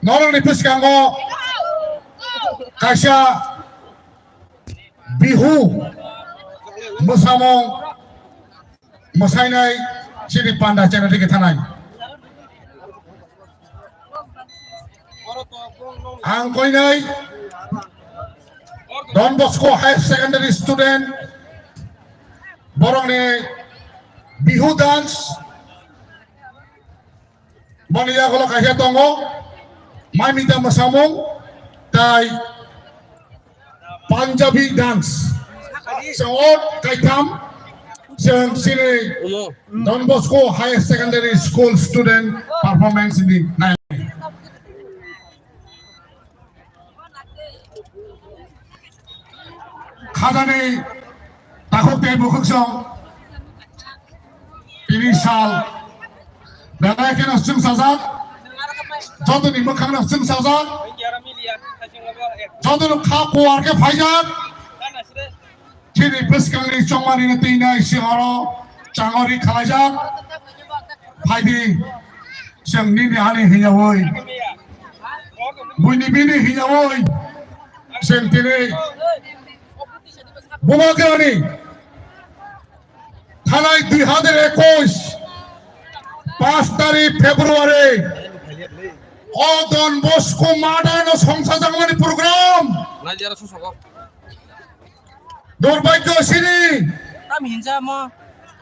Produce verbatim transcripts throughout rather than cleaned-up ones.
Norokni bwskango kaisa Bihu mwsamung mwsainai chini panda chengna thangwi thanai. Ang koinai Don Bosco Higher Secondary student, borokni Bihu dance, boni yagulo kaisa tongo, Maimita mwsamung, tai Punjabi dance. Chwng o kaitham, chwng chini Don Bosco Higher Secondary School student performance ni nai. Khajani takhuk tei bukhuk song tini sal belai kheno chwngsajak, jotoni mwkhangno chwngsajak, jotoni kha kuar khe phaijak. Chini bwskangni chongmani no twi nai si oro changori khalaijak. Phaidi, chwng nini ani hiyawi, buini bini hiyawi, chwng tini Bubagrani thanai dui hajar ekwis paanch tarik February o Don Bosco madano songsajakmani program. Durbaigyo sini Tam hinsa mo.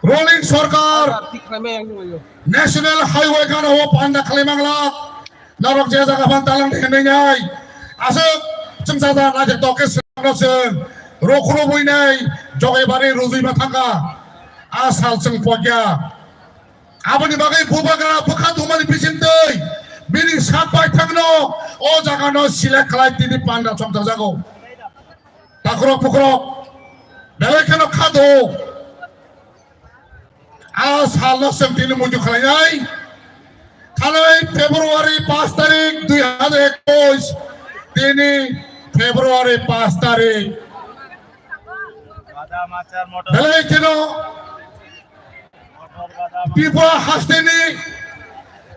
Rolling sorkar National Highway gana o panda khlai mangla. Norok je jaga phan talang de hinwi nai. Aswk chwngsaja naithok khe swrwngno chwng rokhorobwi nai jogai bari rujui ma thangkha. A sal chwng pokya. Aboni bagwi Bubagra bwkha thumani bisingtwi bini sak baithangno o jagano select khlai tini panda chongchajago. Takhurok pukhurok belai kheno kha do. A salno chwng tini muitu khlainai. Thanai February paanch tarik dui hajar ekwis, tini February paanch tarik. Belai kheno Tripura hasteni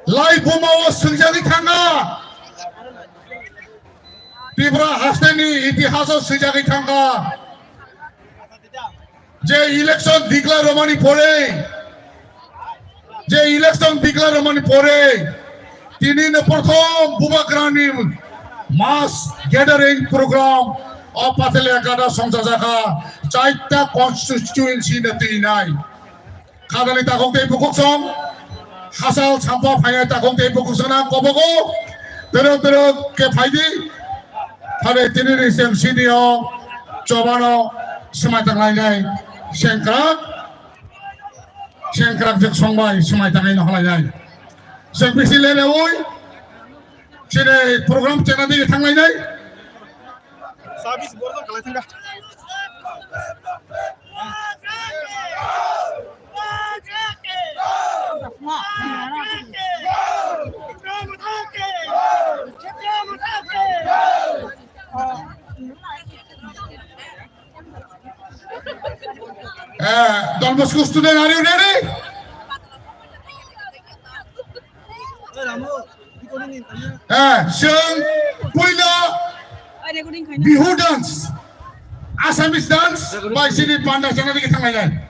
lai buma o swngjagwi thangkha. Tripura hasteni itihas o swijagwi thangkha. Je election declare romani pore, je election declare romani pore, tini no prothom Bubagrani mass gathering program o Pathalia gada songchajakha, chaita constituency no twi nai. Khadani takhuk tei bukhuk song, hachal champa phainai takhuk tei bukhuk song nang kobogo, terok terok khe phaidi, phare tini ni chwng sini o chobano swmai tanglainai, sengkrak, sengkrak jek song bai swmai tanglaino halainai. Chwng bisi lereui, chini program chena di thanglainai. Sabis bordo kalai thangka. Eh, Don Bosco student, are you ready? Eh, chwng puila Bihu dance, Assamese dance bai chini panda chana digi thanglainai.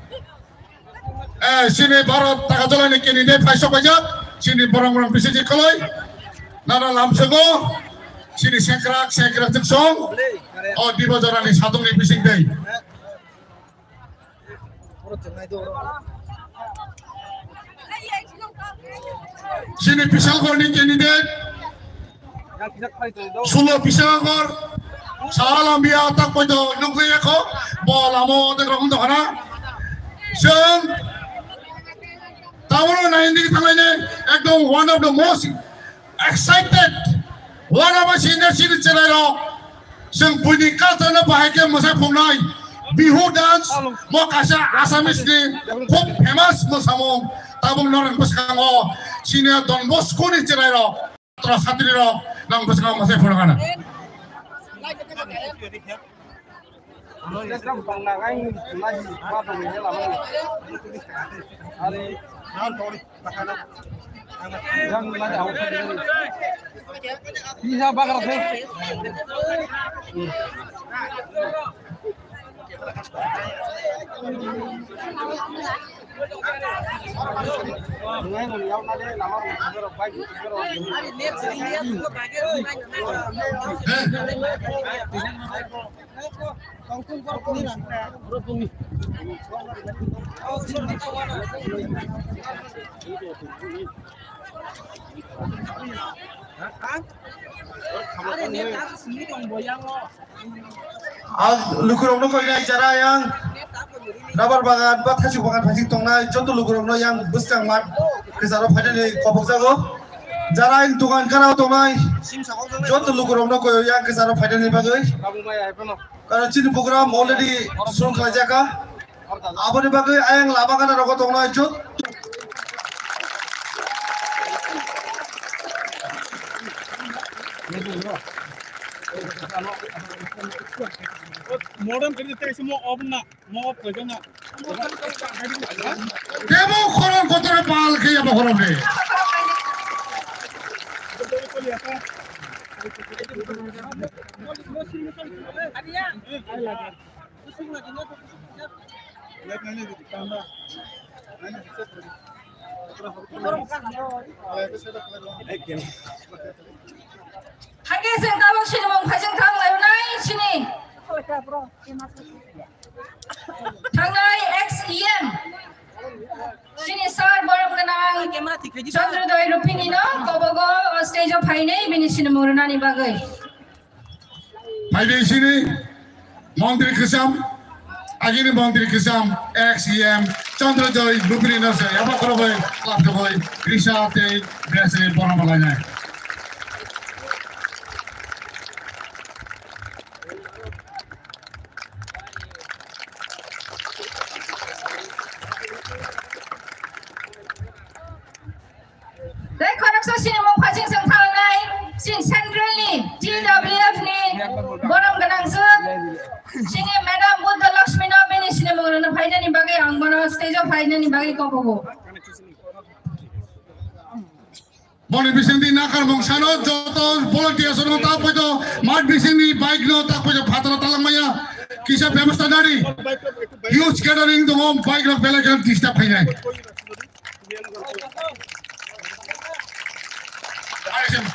Eh, chini Bharat Tagatolani candidate phai sok paijak, chini borong borong bising koloi, nana lamsogo, chini sengkrak sengkrak jek song, o Diba Jorani satongni bising tei. Chini Bishalgorni candidate, sulo Bishalgor, Saha Lamia tak poito nukjaya kho, bo lamo de rong dohana. Chwng, tamono naindi thanglaini, ekdom one of the most excited, uanama senior senior chwrairok, chwng buini culture no bahai khe mwsai phunuknai Bihu dance, mo kaisa Assamese ni khub famous mwsamung, tabuk norok bwskango senior Don Bosco ni chwrairok, satra satrirok nang bwskango mwsai phunukana. Bisa bakar sih. Ang lukurokno koinai chara yang rabar bagan ba thaichuk bagan phaising tongnai joto lukurokno yang bwskang mat kwcharo phainani kopokjago. Jara yang dukan gana tongnai joto lukurokno koyo yang kwcharo phainani bagwi. Karon chini program already suru khlaijak kha. Aboni bagwi ayang lama gana rogo tongnai jot. Modern kiri tei simo off na, mo off koi na. Tebo khorang kotor pal khe abo khorang de. Hakhe chwng tabuk sinimung phaising thang lainai sini. Thangnai ex E M. Sini sir borom gwnang Chandrodoi Rupini no kobogo o stage o phainai bini sinimung rwnani bagwi. Phaidi sini montri kwcham, agini montri kwcham, ex E M Chandrojoy Lupini no se yaba khorokbai, laptop bai, risa tei besi bono balainai. Tei khoroksa sinimung phaising chwng thangnai, sin central ni T W F ni borom gwnang swk, sini Madam Buddha Lakshmi no bini sinimung rwna phainani bagwi ang bono stage o phainani bagwi kobogo. Boni bisingni nakarmung sano joto volunteers no ta poito mat bisingni bike no ta poito phataro talangmaya kisa bebostha nari huge gathering dongo bike rok belai kheno disturb khainai.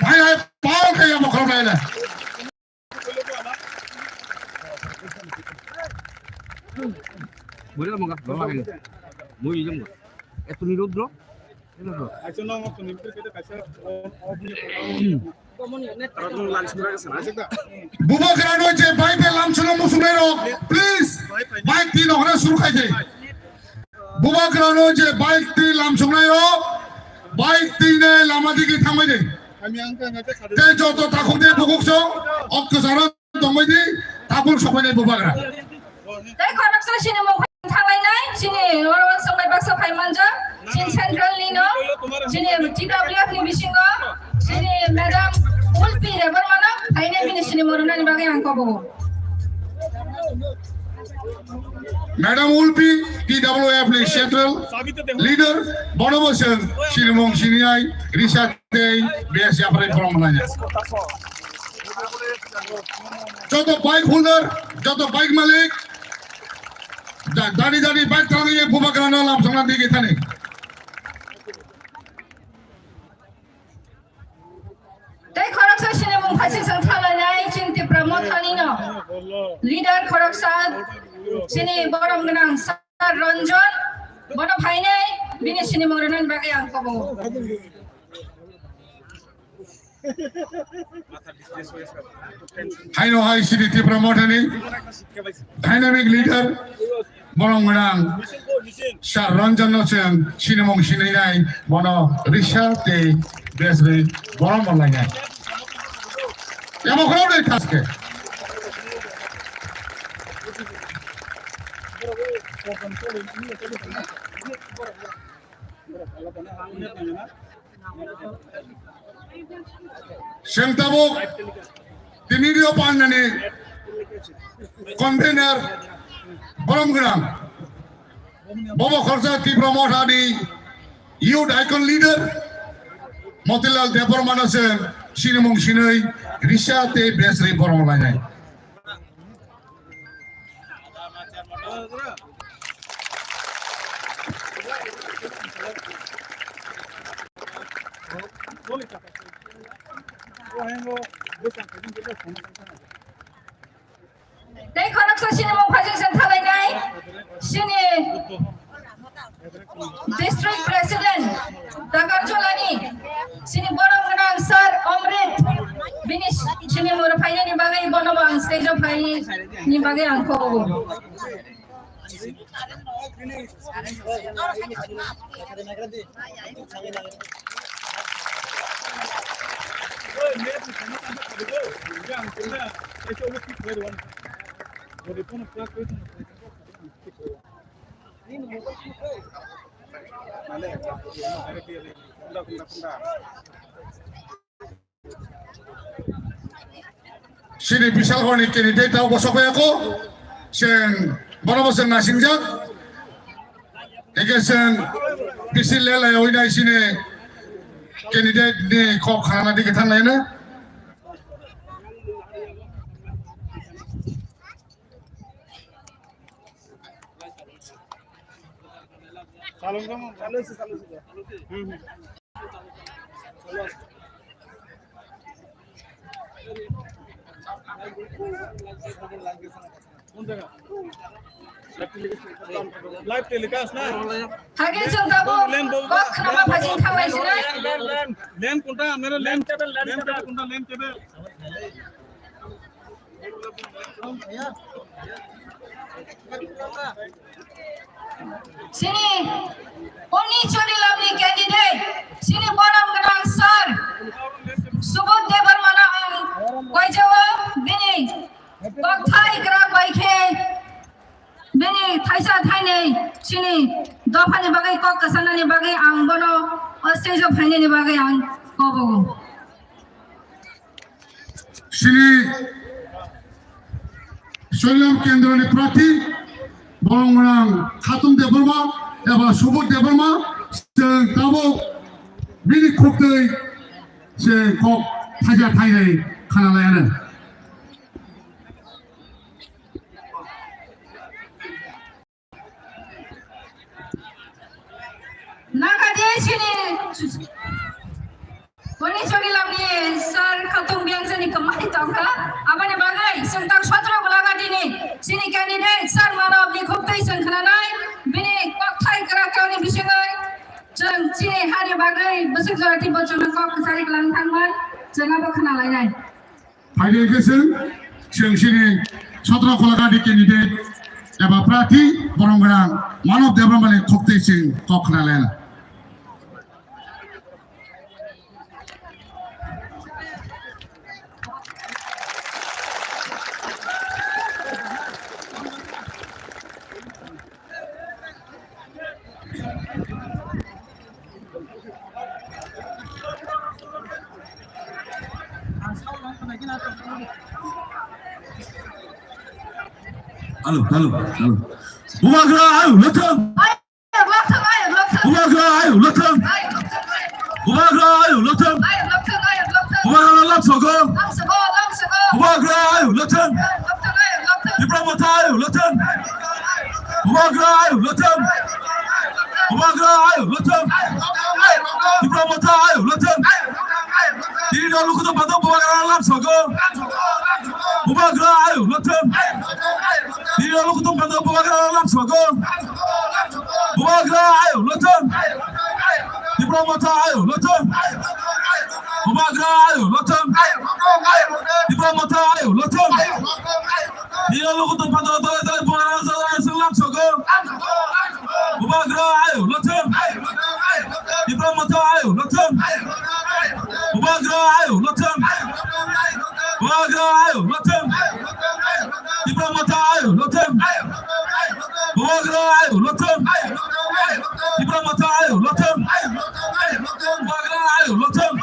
Bhai hai pao khe amo khorok lai na. Boleh mau nggak? Mau makan? Mau minum nggak? Eh, tuni rudro. Bubagra no je bike bai lamchung musungnai rok, please, bike tin hokra suru khai de. Bubagra no je bike tin lamchungnai rok, bike tin ne lama digi thangbai de. Tei joto takhuk de bukuk song, ok kwcharo tongbai di, tabuk sopainai bubagra. Tei khoroksa sinimung phaising thanglainai, sini oro songnai baksa phai manjak, sini central ni no, sini T W F ni bisingo, sini Madam Ulpi Debbarma no phainai bini sinimung rwnani bagwi ang kobogo. Madam Ulpi T W F ni central leader, bono bo chwng sinimung sinai risa tei B S F rai borom nanya. Joto bike holder, joto bike malik, da-, dadi dadi bike thangwi bubagra no lamsongna digi thani. Tei khoroksa sinimung phaising chwng thanglainai chini Tipra Mothani no leader khoroksa chini borom gwnang Sir Ranjan, bono phainai bini sinimung rwnani bagwi ang kobo. Haino hai chini Tipra Mothani dynamic leader, borom gwnang Sir Ranjan no chwng sinimung sinai nai, bono risa tei besri borom bo lainai. Yamo khorok dei thaske. Chwng tabuk tini rio panani convener borom gwnang. Bobo khorsa Tipra Mothani youth icon leader. Motilal Debbarma no chwng sinimung sinwi risa tei besri borok lainai. Tei khoroksa sinimung phajing se thalainai sini District President Dakarjolani sini borok gwnang Sir Omrit bini sinimung phainani bagwi bono bo ang stage o phaini bagwi ang khobo. Sini Bisalgorni candidate rok bosok bai ako, chwng bono bo chwng nasingjak. Eke chwng bisi lelai oinai sini candidate ni kok khana digi thanglai na. Live telecast na? Hage chwng tabuk kok khama phajing thanglai sinai. Lane, lane, lane. Lane kunta, mere lane. Lane table, lane table. Kunta lane table. Sini Unni Chorilamni candidate, sini borom gwnang sir Subodh Debbarmano ang koijao bini kokthai kwrak bai khe bini thaisa thainwi sini dophani bagwi kok kwchanani bagwi ang bono o stage o phainani bagwi ang kobogo. Sini Soilam Kendroni prarthi, borong gwnang Khatung Debbarma eba Subodh Debbarma, chwng tabuk bini khuktwi chwng kok thaisa thainai khana laianw. Nangkadi sini Unni Chorilamni sir Khatung Biangsani kwmai tongkha. Aboni bagwi chwng tak sotro gulagadini sini candidate sir Manobni khuktwi chwng khwnanai, bini kokthai kwrak kwrakni bisingwi chwng chini hani bagwi bwswk jora twibo chwngno kok kwchari kwlang thangmani chwng abo khwnalainai. Phaidi hwnkhe chwng, chwng sini sotro Kolagadi candidate eba prarthi borong gwnang Manob Debbarmani khuktwi chwng kok khna laianw. Hello, hello, hello. Bubagra ayu lwthwng. Bubagra ayu lwthwng. Bubagra ayu lwthwng. Bubagra ayu lwthwng. Bubagra lam sogo. Bubagra ayu lwthwng. Tipra Motha ayu lwthwng. Bubagra ayu lwthwng. Bubagra ayu lwthwng. Tipra Motha ayu lwthwng. Tini no lukutu bado Bubagra lam sogo. Bubagra ayu lwthwng. Tini no lukutu bado Bubagra lam sogo. Bubagra ayu lwthwng. Tipra Motha ayu lwthwng. Bubagra ayu lwthwng. Tipra Motha ayu lwthwng. Tini no lukutu bado dole dole Bubagra lam sogo. Bubagra ayu lwthwng. Tipra Motha ayu lwthwng. Bubagra ayu lwthwng. Bubagra ayu lwthwng. Tipra Motha ayu lwthwng. Bubagra ayu lwthwng. Tipra Motha ayu lwthwng. Bubagra ayu lwthwng.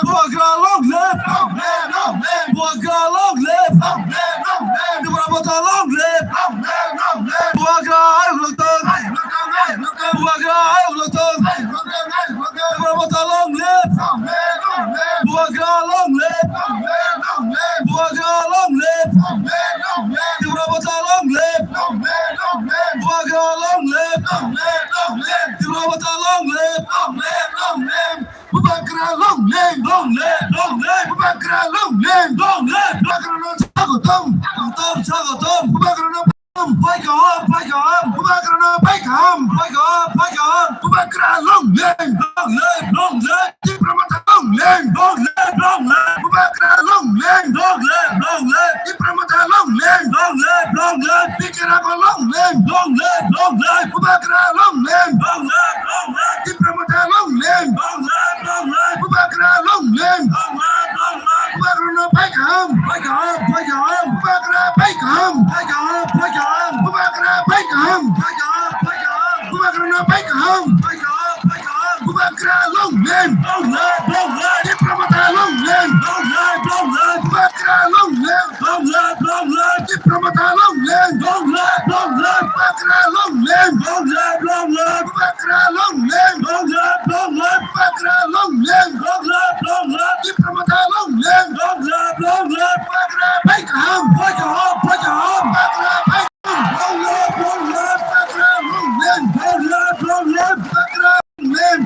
Bubagra long live! Long live, long live! Bubagra long live! Long live, long live! Tipra Motha long live! Long live, long live! Bubagra ayuk lokthung! Ayuk lokthung, ayuk lokthung! Bubagra ayuk lokthung! Ayuk lokthung, ayuk lokthung! Tipra Motha long live! Long live, long live! Bubagra long live! Long live, long live! Bubagra long live! Long live, long live! Tipra Motha long live! Long live, long live! Bubagra long live! Long live, long live! Tipra Motha long live! Long live, long live! Bubagra long live! Long live, long live! Bubagra long live! Long live! Bubagrano swagotom! Swagotom, swagotom! Bubagrano phaikaham, phaikaham! Bubagrano phaikaham! Phaikaham, phaikaham! Bubagra long live! Long live, long live! Tipra Motha long live! Long live, long live! Bubagra long live! Long live, long live! Tipra Motha long live! Long live, long live! Bikira ko long live! Long live, long live! Bubagra long live! Long live, long live! Tipra Motha long live! Long live, long live! Bubagra long live! Long live, long live! Bubagrano phaikaham! Phaikaham, phaikaham! Bubagra phaikaham! Phaikaham, phaikaham! Bubagra phaikaham! Phaikaham, phaikaham! Bubagrano phaikaham! Phaikaham, phaikaham! Bubagra long live! Long live, long live! Tipra Motha long live! Long live, long live! Bubagra long live! Long live, long live! Tipra Motha long live! Long live, long live! Bubagra long live! Long live, long live! Bubagra long live! Long live, long live! Bubagra long live! Long live, long live! Tipra Motha long live! Long live, long live! Bubagra phaikaham! Phaikaham, phaikaham! Bubagra phaikaham! Long live, long live! Bubagra long live! Long live, long live! Bubagra long live! Long live,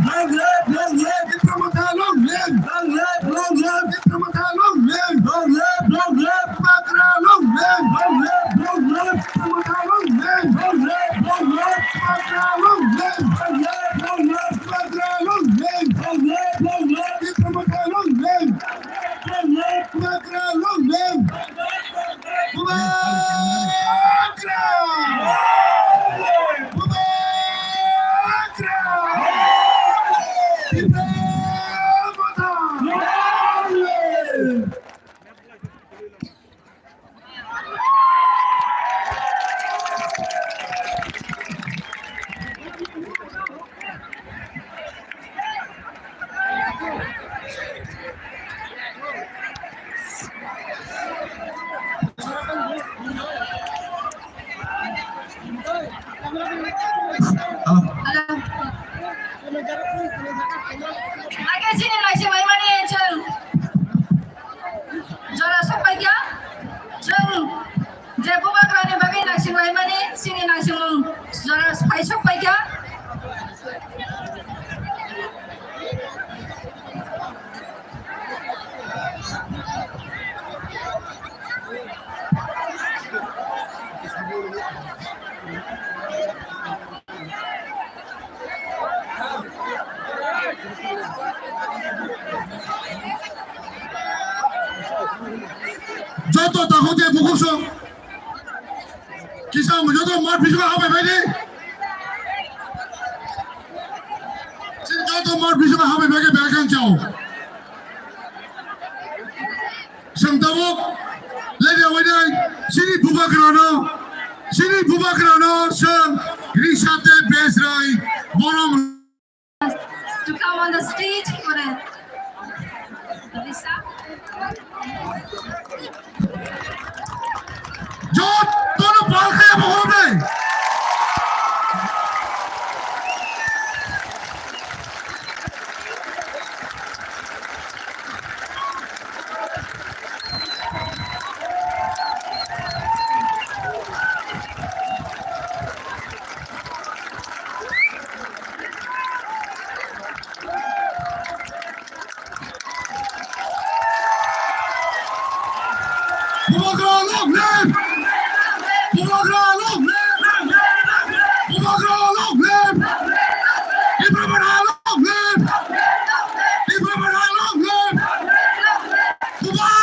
long live! Tipra Motha long live! Long live, long live! Tipra Motha long live! Long live, long live! Bubagra long live! Long live, long live! Tipra Motha long live! Long live, long live! Bubagra long live! Long live, long live! Bubagra long live! Long live, long live! Tipra Motha long live! Long live, long live! Bubagra long live! Bubagra! Bubagra! Tipra Motha! Hello. Hello. Ake chini naising laimani chwng jora sokpaikha, chwng je Bubagrani bagwi naising laimani chini naisingmung jora phai sokpaikha. Joto takhuk de bukhuk song. Kisa mo joto mar bisingo habai bai di. Chini joto mar bisingo habai bai khe belai khe ang chao. Chwng tabuk lady awai nai chini Bubagrano, chini Bubagrano chwng risa tei bej rwi borom to come on the stage for a Lisa. Jotono pal khe abo horo de. Bubagra long live! Bubagra long live! Bubagra long live! Tipra Motha long live! Tipra Motha long live! Bubagra!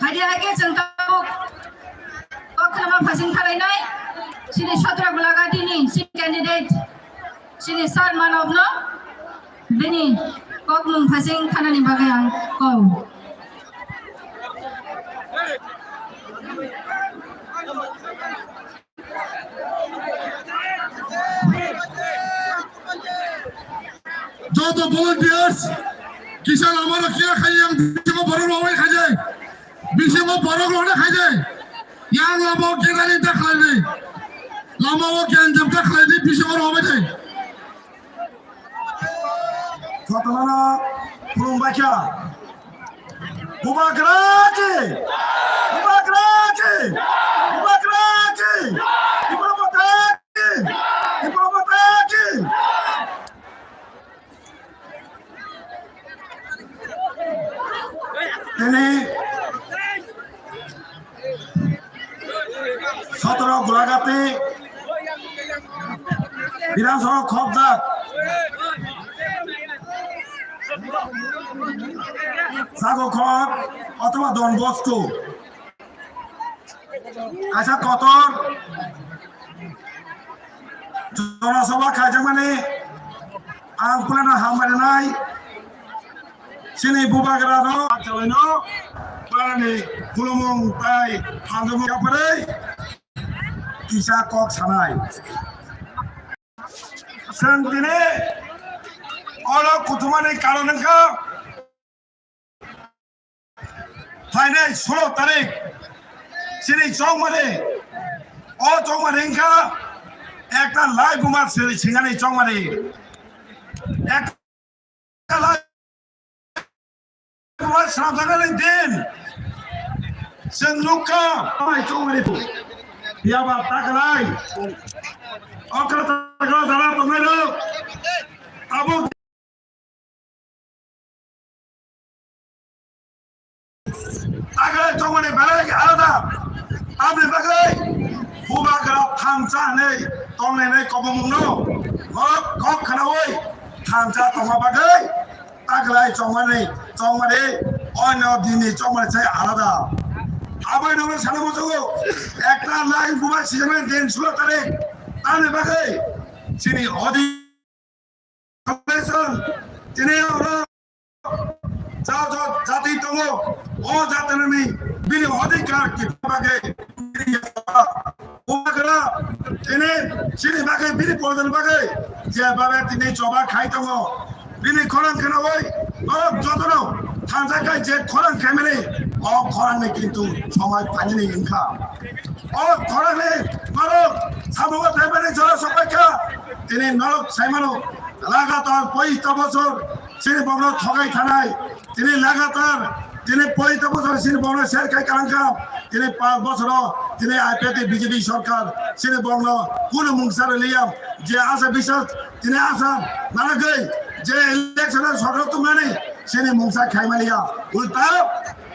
Hadi hake chwng tabuk kok khama phasing khalainai chini Sotra Gulagati ni chini candidate chini Sir Manav no bini kokmung phasing khanani bagwi ang kok. Volunteers, kisa lama rok kira khai yang bisingo borok rok bai khai jai. Bisingo borok rok khai jai. Yang lama o kira ni ta khlai di. Lama o kira ni ta khlai di, bisingo rok bai jai. Jotono khulumbaikha. Bubagra ki! Bubagra ki! Bubagra ki! Tipra Motha ki! Tipra Motha ki! Tini sotoro Gulagati Bidhan Sabha khopjak Sago Khor othoba Don Bosco kaisa kotor Jona Sabha khaijakmani ang pulano hambai rwnai. Chini bubagra no, chalaino, barani khulumung tai hamjamung yapharwi kisa kok sanai. Chwng tini oro kuthumani karon wngkha phainai sulo tarik chini chongmani, o chongmani wngkha ekta lai buma siri singani chongmani. Ek Swnamjaknai din. Chwng nukha, mai chongmani bo. Phiya ba taklai. Okra taklai dara tongnai rok. Abo taklai chongmani belai alada. Aboni bagwi bubagra thansa hwnwi tonglainai kobomungno. Kok, kok khnaui thansa tongma bagwi. Taklai chongmani, chongmani, oino dini chongmani sai alada. Aboni bagwi sana muchungo, ekta lai bubai sijaknai din sulo tarik, tamni bagwi chini odi-, tini oro ja-, ja-, jati tongo, o jatirokni bini odhikar kipna bagwi, bini Bubagra, tini chini bagwi, bini pordani bagwi, je bagwi tini choba khai tongo, bini khorang khnaui, norok jotono thansa khai je khorang khaimani, o khorangni kintu somoi phainani wngkha. O khorangni norok samungo thaimani jora sokpaikha, tini norok saimano, lagatar poita bosor chini bongno thogai thanai, tini lagatar, tini poita bosor chini bongno ser khai kalangkha, tini panch bosoro, tini I P F T B J P sorkar, chini bongno kunu mungsa rwliya, je asa biswas, tini asa nanagwi, je election sorkar tongmani, chini mungsa khaimaliya, ulta,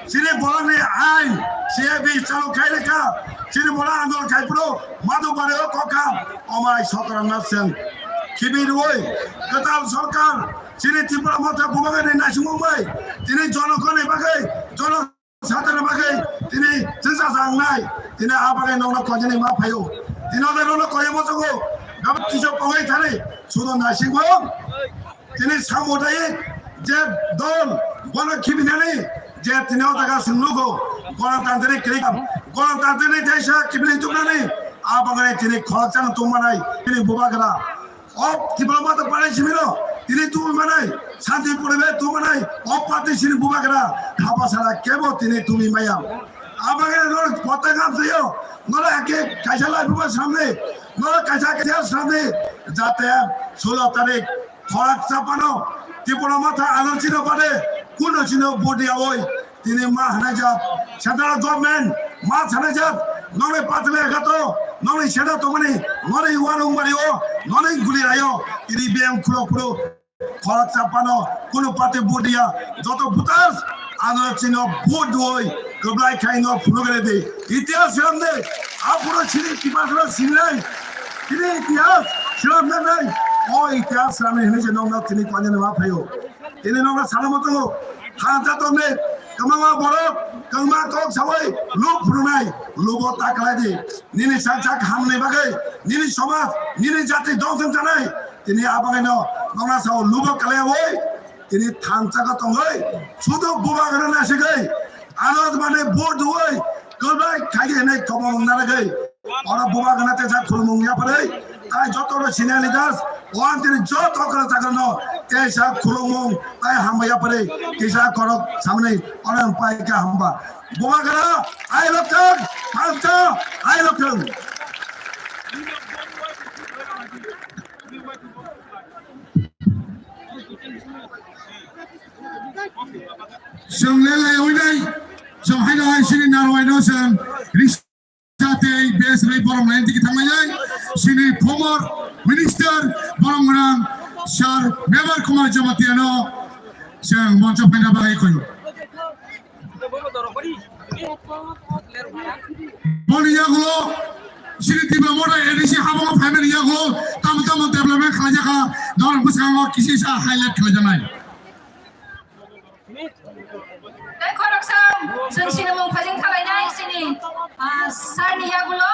chini borokni ain, C A B chalu khai lekha, chini borok andol khai phuru, madu bareo kokha, omai sorkar na sen, khibi rwoi, kwtal sorkar, Chini Tipra Motha bubagani naisingmung bai, tini jonokoni bagwi, jono satani bagwi, tini chwngsa changnai, tini a bagwi nokno koinani ma phaio. Tini o nokno koiya mochogo, gabak kisa pogwi thani, sudo naisingmung, tini samudayik je dol, bono khibinani, je tini o jaga swnglugo, Ganatantri krikam, Ganatantri teisa khibini tuknani, a bagwi tini khoroksa tongmanai, tini bubagra. O Tipra Motha Party simino tini tumi manai, Shanti Poribe tumi manai, o party sini bubagra, haba sara kebo tini tumi maya. Abagre nor potang am tuyo, nor ake kaisa lai buba samne, nor kaisa kaisa samne, jate sulo tarik, khorak chapano, Tipra Motha agar chino bade, kuno chino bodi awoi, Tini ma hwnajak, central government ma sanajak, nongni patale gato, nongni seda tongmani, nongni uanung bario, nongni guli rayo, tini biyang khulo khulo, khorok chapano, kunu party vote ya, joto voters, ano chino vote doi, kwblai khai no phunuk redi. Itihas swnam de, aphuru chini kipasra sinai, tini itihas swnam de nai, o itihas swnam hinwi je nongno tini kwanya ma phaio. Tini nokno sana muchungo, ha jatokni kwbangma borok kwbangma kok sawi lub phunuknai, lubo ta khlai di. Nini sak sak hamni bagwi, nini somaj, nini jati dongsong janai, tini a bagwino nokna sao lubo khlaiwi, tini thansa khe tongwi, sudu bubagrano nasigwi, ano mane vote dui, kwbai khaidi hinwi tongmung narwgwi, oro bubagrano tesa khulmung yapharwi, Tai joto no senior leaders, o ang tini joto kala jaga no, tei sa khulumung, tai hambai yapari, kisa korok samani, orang pai ka hamba. Bubagra, I love you, Palta, I love you. Chwng le lai oi nai, chwng hai no hai sini narwai no chwng. Jatei base rwi borok nai tiki thanglai ai. Sini former minister borok nang sir Mevar Kumar Jamatia no chwng moncho phaina bai koyo. Boni yagulo sini Tipra Motha A D C habongo phaimani yagulo tamo tamo development khlaijak kha, norok bwskango kisi sa highlight khlaijaknai. Tei khoroksa chwng sinimung phajing khalainai sini, ah, sir ni yagulo.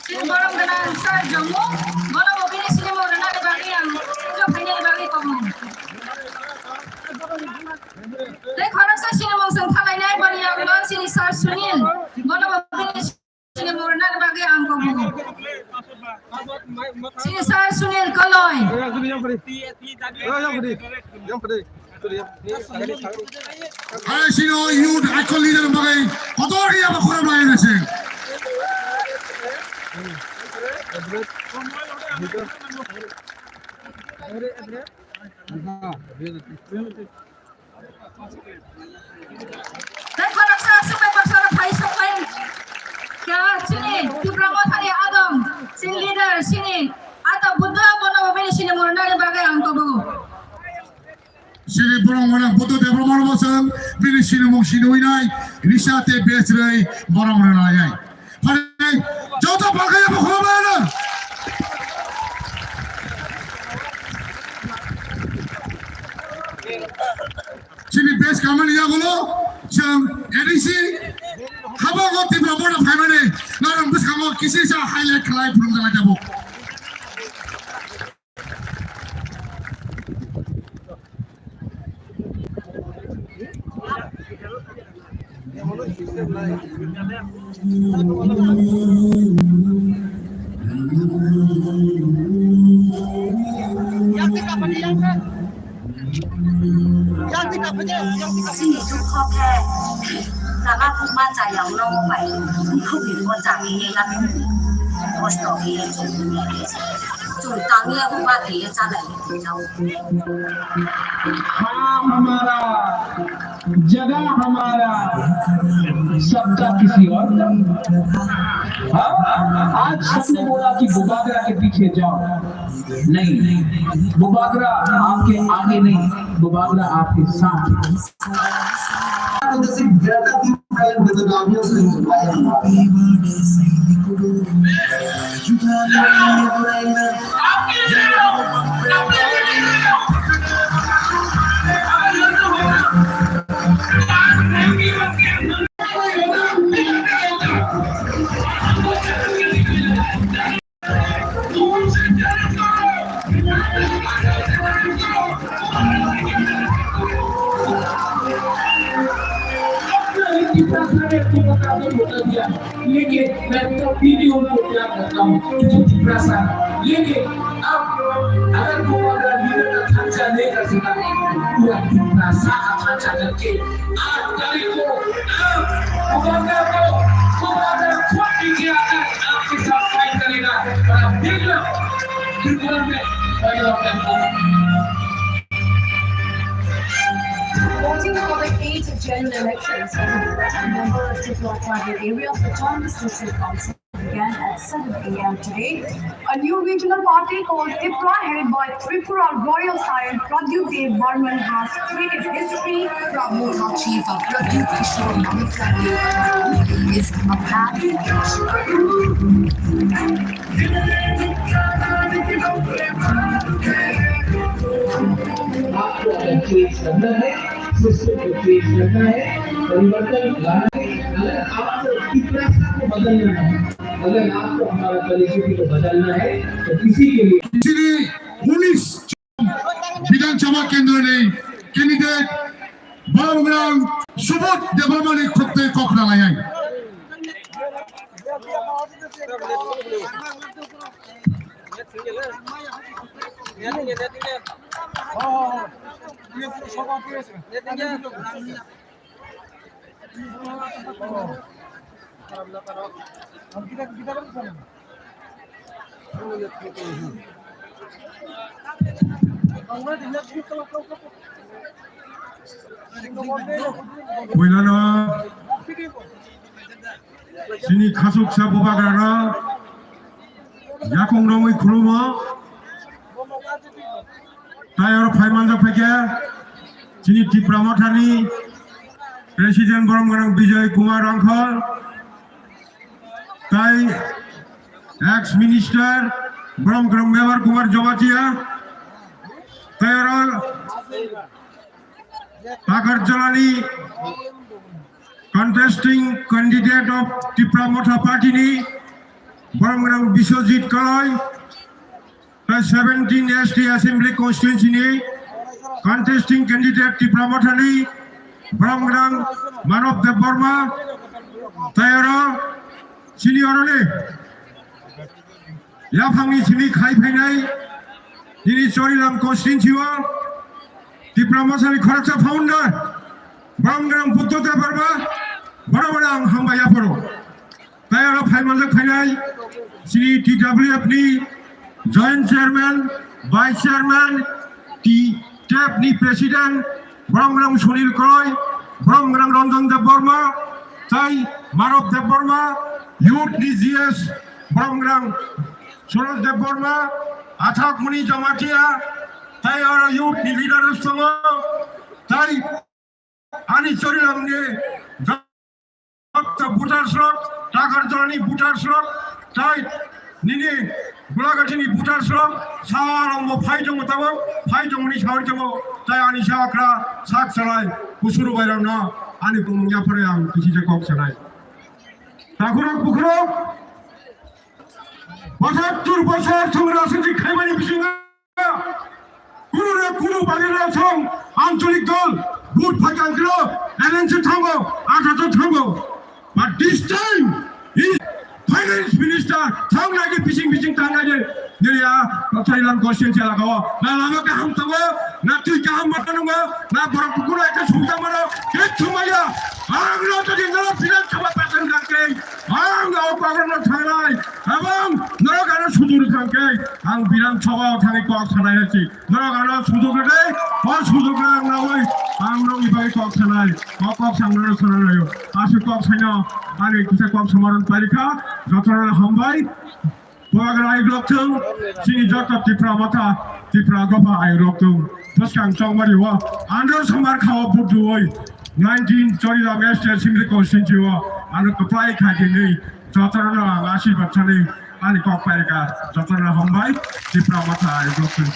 Chini borom gwnang sir Jomu, bono bo bini sinimung rwnani bagwi ang, phunukna phainani bagwi kobong. Tei khoroksa sinimung chwng khalainai boni yagulo chini sir Sunil, bono bo bini Sini murna bagwi ang kobong. Sini sir Sunil Koloi. Hai sino youth icon leader bagwi kotor ya ba khorang lai nasi. Tei khoroksa swbai baksa rok phai sokbai kha chini Tipra Mothani adong, chini leader, chini ata Buddha bono bo bini sini murunani bagwi ang kobo. Chini borok mano Buddha Debra mano bosong bini sini mung sini winai risa te besrei borok mano nai. Phai, joto phalkaya bo khulumlaino. Chini base kamani yagulo, chwng A D C, habango Tipra Motha phaimani, norok bwskango kisisa highlight khlai phunukjak tabuk. Chini dukho khe nana buma chayao no bai, bukhuk ni bo cha khe ye nani kosto khe ye chwng tang ya bo ba khe ye cha lai. हाँ, हमारा जगह, हमारा सत्ता किसी और का। हाँ, आज सबने बोला कि बुबागरा के पीछे जाओ, नहीं, बुबागरा आपके आगे नहीं, बुबागरा आपके साथ है। लेकिन मैं तो वीडियो को क्या करता हूँ, किसी तिपरासा। लेकिन अब अगर वो अगर लीडर का खर्चा नहीं कर सका, पूरा तिपरासा का खर्चा करके आठ तारीख को आप बुबागरा को, बुबागरा खुद नीचे आकर आपके साथ फाइट करेगा। और आप देख लो, त्रिपुरा में परिवर्तन होगा। Voting for the eighth general elections of the member of Tipra tribal area of the Autonomous District Council began at seven A M today. A new regional party called Tipra, headed by Tripura royal scion Pradyut Dev Barman, has created history. Tipra Motha chief of Pradyut Kishore Mahanta is a happy आपको अगर चेंज करना है, सिस्टम को चेंज करना है, परिवर्तन लाना है, अगर आपको तिपरासा को बदलना है, अगर आपको हमारा परिस्थिति को बदलना है, तो इसी के लिए। Chini unis Bidhan Sabha Kendra ni candidate Balaram Subodh Debbarma ni khukte kok rwlai ai. Puilano chini khasuksa bubagrano yakung romwi khulumo. Tai oro phai manjak phaikha chini Tipra Mothani President borom gwnang Bijoy Kumar Rangkhol, tai ex minister borom gwnang Mevar Kumar Jamatia, tai oro Takarjalani contesting candidate of Tipra Motha Party ni borom gwnang Biswajit Kaloi, tai seventeen S T Assembly Constituency ni contesting candidate Tipra Motha ni borom gwnang Manob Debbarma, tai oro senior ni yaphangni simi khai phainai nini Chorilam constituency o Tipra Mothani khoroksa founder borom gwnang Buddha Debbarma, borom gwnang ang hambai yapharo. Tai oro phai manjak phainai chini T W F ni joint chairman, vice chairman, T T F ni president, borom gwnang Sunil Kaloi, borom gwnang Ranjan Debbarma, tai Manob Debbarma, youth ni G S, borom gwnang Suraj Debbarma, Athak Muni Jamatia, tai oro youth ni leaders tongo, tai ani Chorilam ni joto voters rok, Takarjalani voters rok, tai nini Gulagati ni voters rok, salong bo phai tongo tabo, phai tongoni sawi tongo, tai ani sakra sak salai kusuru bai rokno ani bumung yaphare ang kisi je kok sanai. Takhurok bukhurok, pochattor bochor thung rajniti khaimani bisingo kunu na kunu bagwi rok thung ancholik dol vote phaikang kilo M N C thango, athator thango. But this time, he finance minister thang nai bising bising thang nai niriya Chorilam constituency elaka o na lama kaham tongo, na twi kaham mano nungo, na borok kunu ekta sumta mano, khe thumaya. Ang no jodi no Bidhan Sabha pasan kangkhe, ang o bagwi no thangnai, abang norok ano sudur kangkhe, ang Bidhan Sabha o thangwi kok sanai hasi. Norok ano sujok rwdi, o sujok rwna ang nawi, ang nokni bagwi kok sanai, o kok sangnano sananayo. Aswk kok saino, ani kisa kok samaron pairikha, jotono hambai. Bubagra ayuk lokthung, chini joto Tipra Motha, Tipra Dopha ayuk lokthung. Bwskang chongmari o, andro samar khao budu oi, nineteen Chorilam East Assembly Constituency o, ano kwplai kha dinwi, jotono ang asirwad sanwi, ani kok pairikha, jotono hambai, Tipra Motha ayuk lokthung.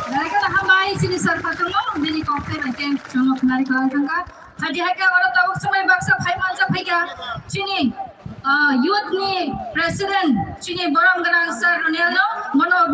Naikol hambai, chini sir patungo, bini kok tei bai khe chwngno khwnari kwlai thangkha. Hadi hai khe oro tabuk swmai baksa phai manjak phaikha. Chini, ah, youth ni president, chini borom gwnang sir Runel no, mono